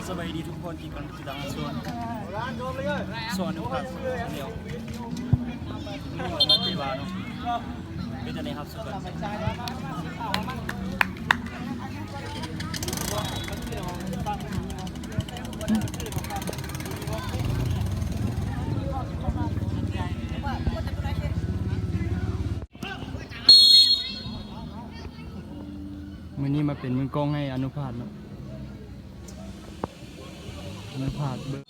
ສະບາຍດີທຸກຄົນທີ່ກຳລັງຕິດຕາມຊົມ ຊ່ອງອະນຸພາບ Channel ມື້ນີ້ອອກມາເຕະບານເນາະ ເປັນຈັ່ງໃດຮັບຊົມກັນ. ມື້ນີ້ມາເປັນມືກ້ອງໃຫ້ອະນຸພາບເນາະ ອະນຸພາບເບິ່ງ.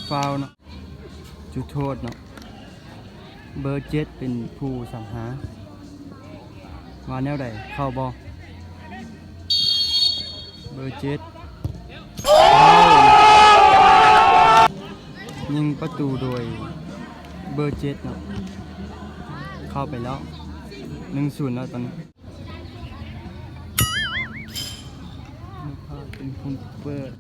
ຟາວເນາະ ຈຸດໂທດເນາະ ເບີເຈັດເປັນຜູ້ສັງຫາ ວ່າແນວໃດ ເຂົ້າບໍ່? ເບີເຈັດ ຍິງປະຕູໂດຍເບີເຈັດເນາະ ເຂົ້າໄປແລ້ວ ໜຶ່ງສູນແລ້ວຕອນນີ້. ອະນຸພາບເປັນຄົນເປີດ.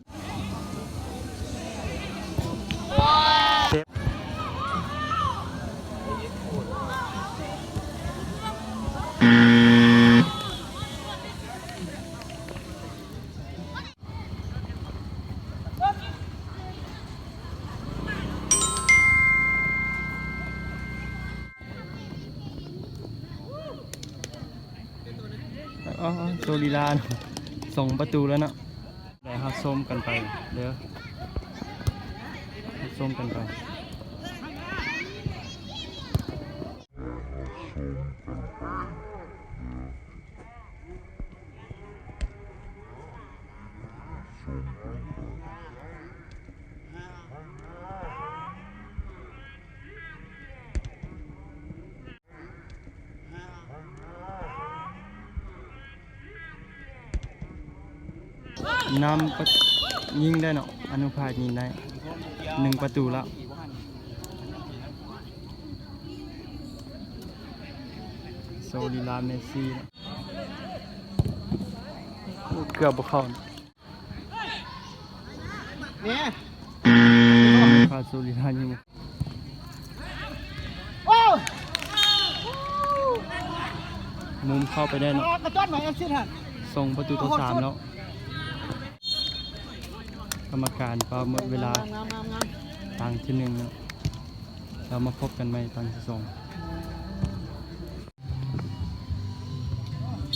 ອໍ ໂຊລີລາ ສອງປະຕູແລ້ວເນາະ. ໄດ້ຮັບຊົມກັນໄປເດີ ຮັບຊົມກັນໄປ. ນຳປະ ຍິງໄດ້ເນາະ ອະນຸພາບຍິງໄດ້ ໜຶ່ງປະຕູແລ້ວ. ໂຊລີລາ ເມຊີ ເນາະ ໂອ້ ເກືອບບໍ່ເຂົ້າ. ແມ່ ພາໂຊລິທາຍິງ ໂອ້ ມຸມເຂົ້າໄປໄດ້ເນາະ ກະຕ້ອນມາແອັກຊິດຫັ້ນ ສອງປະຕູຕໍ່ສາມແລ້ວ. ກຳມະການເປົ່າໝົດເວລາ ງາມໆໆໆ ຕາງທີໜຶ່ງເນາະ ແລ້ວມາພົບກັນໃໝ່ຕາງທີສອງ.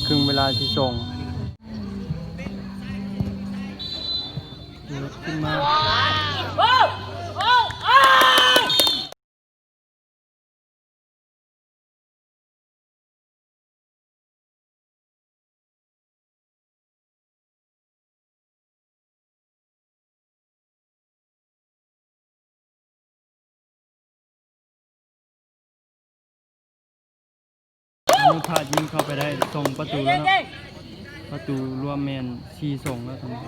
ເຄິ່ງເວລາທີສອງ ເປີດຂຶ້ນມາ ອະນຸພາບຍິງເຂົ້າໄປໄດ້ສອງປະຕູແລ້ວເນາະ ປະຕູລວມແມ່ນສີ່ສອງແລ້ວຕອນນີ້.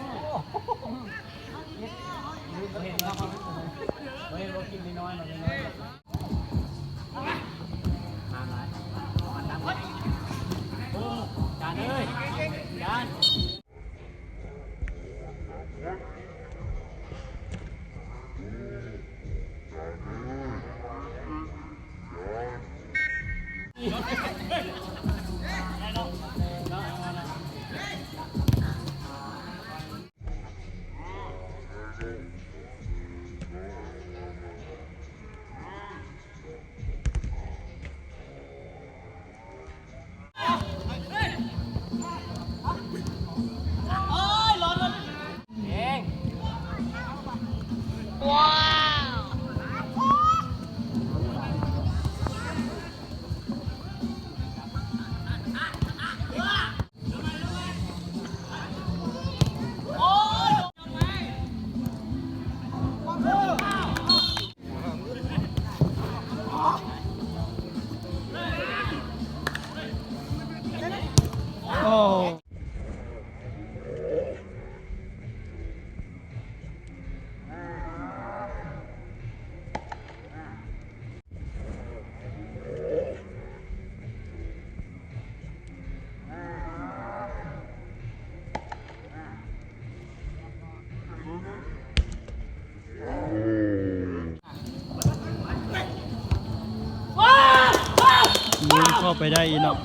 ໄປໄດ້ອີກເນາະ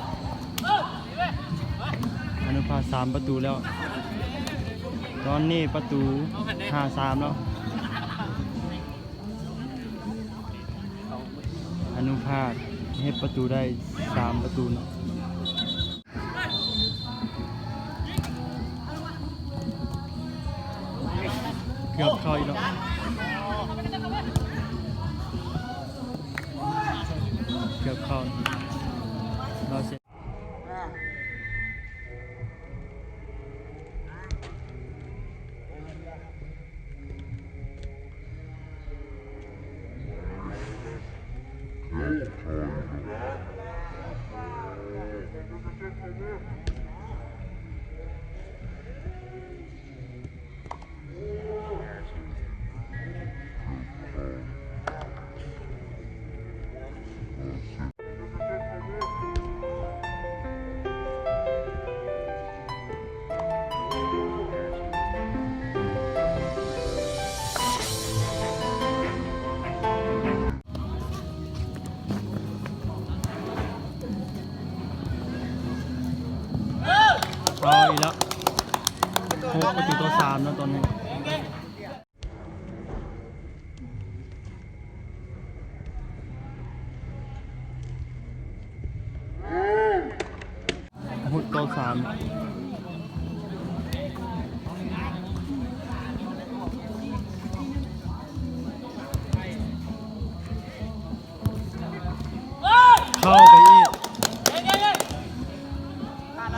ອະນຸພາກສາມປະຕູແລ້ວ ຕອນນີ້ປະຕູຫ້າສາມແລ້ວ ອະນຸພາກເຮັດປະຕູໄດ້ສາມປະຕູເນາະ. ເກືອບເຂົ້າອີກແລ້ວ ເກືອບເຂົ້າ ລາວເສຍ. ເອົາອີກແລ້ວ ຫົກປະຕູຕໍ່ສາມແລ້ວຕອນນີ້. ຫົກຕໍ່ສາມ ເຂົ້າໄປອີກ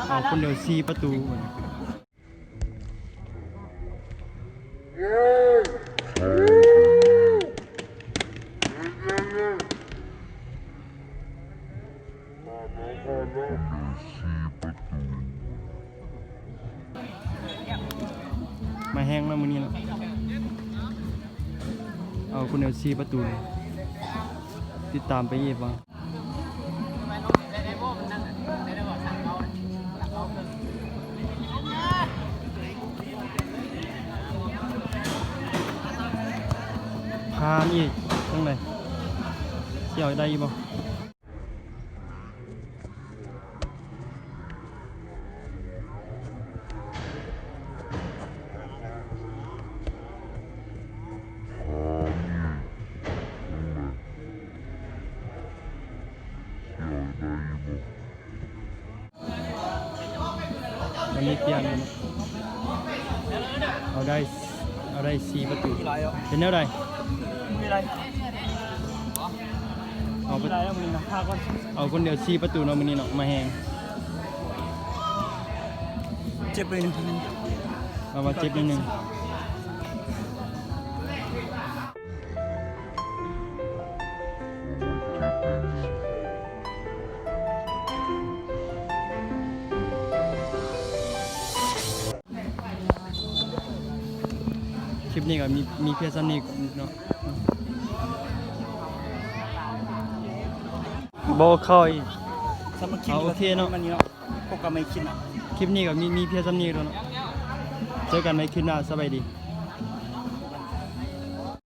ເອົາຄົນດຽວສີ່ປະຕູ. ມາແຮງເນາະມື້ນີ້ເນາະ ເອົາຄົນດຽວສີ່ປະຕູ ຕິດຕາມໄປອີກວ່າ. ຜ່ານອີກ ຈັ່ງໃດ ຊິເອົາໄດ້ຢູ່ບໍ່? ມັນມີປ່ຽນ ເອົາໄດ້ ເອົາໄດ້ສີ່ປະຕູ ເປັນແນວໃດ? ເອົາ ເອົາຄົນດຽວສີ່ປະຕູເນາະ ມື້ນີ້ເນາະ ມາແຮງ ເຈັບໄປໜຶ່ງ ເອົາວ່າເຈັບໜຶ່ງ. ຄລິບນີ້ກໍມີ ມີພຽງສ່ຳນີ້ເນາະ ບໍ່ເຂົ້າອີກ ສຳລັບຄລິບ ເອົາ ໂອເຄເນາະ ມັນນີ້ເນາະ ພົບກັນໃໝ່ຄລິບໜ້າ ຄລິບນີ້ກໍມີ ມີພຽງສ່ຳນີ້ເນາະ ເຈີກັນໃໝ່ຄລິບໜ້າ ສະບາຍດີ.